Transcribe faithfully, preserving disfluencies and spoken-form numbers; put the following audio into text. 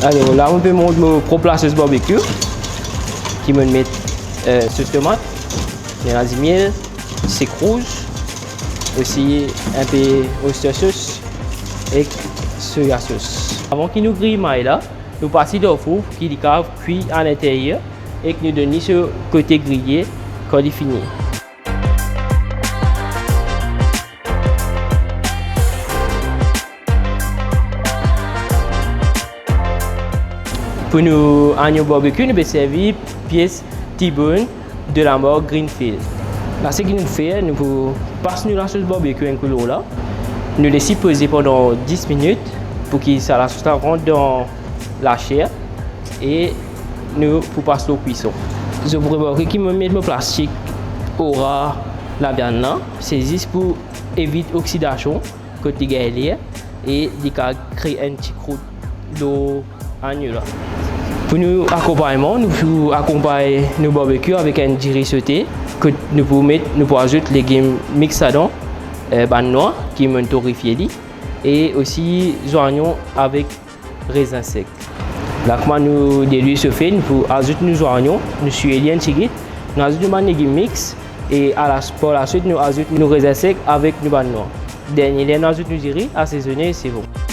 Alor, la mo pe mont mo prop lasos barbecue, ki mo met, eh, sos tomat, mo lazimiel, sik rouz, osi inpe oyster sauce ek soya sauce. Avan ki nou griy may la, nou pas li dan four ki li kav kwi alinteryer ek nou donn li so kote griye kan li fini. Pou nou agnon barbecue, nou pe servi pies T-bone de lamark Greenfield. La, seki nou fer, nou pou pas nou lasos barbecue enn kou lor la. Nou les li poze pandan dis minit pou ki sa lasos la rant dan laser e nou pou pas lor kwison. Zot pou remarke ki mo met mo plastik ora laviann la, se zis pou evit oksidasion kot li gagn ler e li kav kree enn ti krout lor agnon la. Pou nou akonpagnman, nou pou akonpagn nou barbecue avek enn diri sote, kot nou pou met, nou pou azout legim mix ladan, eh, bann nwa ki mo'nn torifie li, e osi zwayon avek rezin sek. La, kouma nou delwil sofe, nou pou azout nou zwayon, nou swiy li enn tigit, nou azout nou bann legim mix, e alas-, par laswit nou azout nou rezin sek avek nou bann nwa. Dernie, ler nou azout nou diri, asezone, se bon.